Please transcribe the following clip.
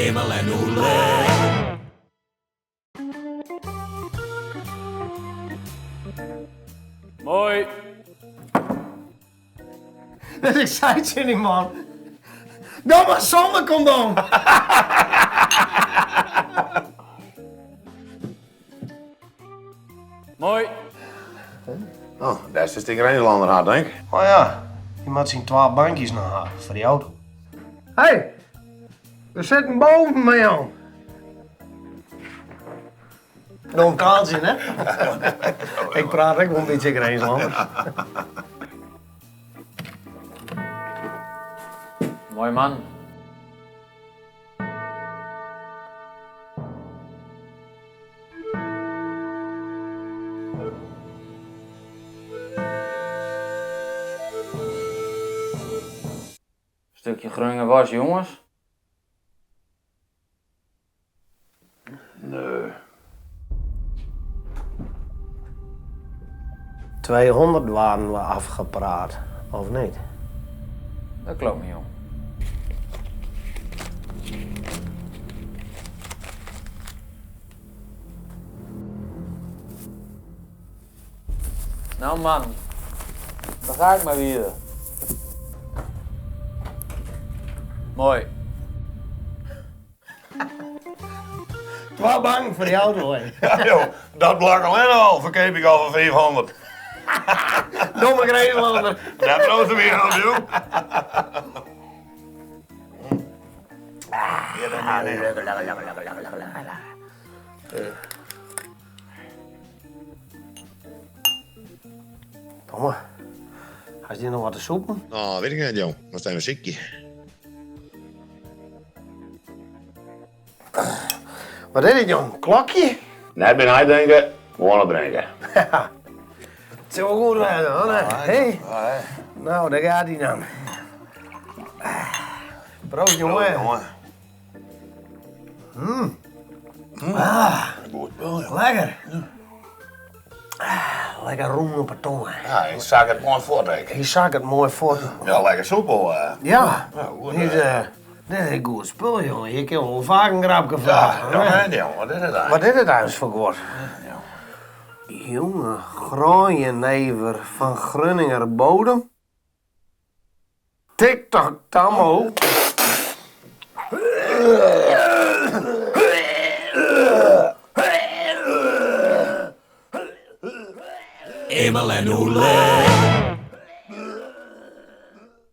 Emel en Oele. Moai. Dus ik sei tsjin dy man, Doe mar sûnder kondoom. Moai. Oh, dêr sitst yn Grinslander hat, denk. Oh ja, hy moat syn twa bankjes noch ha foar dy auto. Hey, we zitten boven mei jong. Dom taaltsje, hè? Ik praat ek wol in bytsje Grinslander. Moai man. Stukje Groninger was, jonges. Nee. 200 waren we afgepraat, of niet? Dat klopt niet, jong. Nou man, daar ga ik maar weer. Mooi. Twa banken foar dy auto, hè? Ja, joh, dat blok allinne al ferkeap ik al foar 500. Domme Grinslander. Dêr bliuwt er my oan, joh. Domme, hast hjir noch wat te sûpen? No, wit ik net, jong. Moatst even sykje. Wat is dit, jong? Klokje? Net by neitinke, gewoan opdrinke. It sil wol goed wêze, hoor. Hé? Nou, dêr gaat hy dan. Proost, jongen. Jongen. Ah, Goed spul, ja. lekker. Ah, lekker rûn op 'e tonge. Ja, hy sakket moai fuort, ek. Hy sakket moai fuort. Ja, lekker soepel. Ja, Ja, goed, dit, dit is in goed spul, jongen. Hjir kin wol faak in grapke fan. Ja, ja, nee, jongen, wat is it Wat is it eins foar guod? Jonge graanjenever fan Grunninger bodem. TikTok Tammo. Emel en Oele.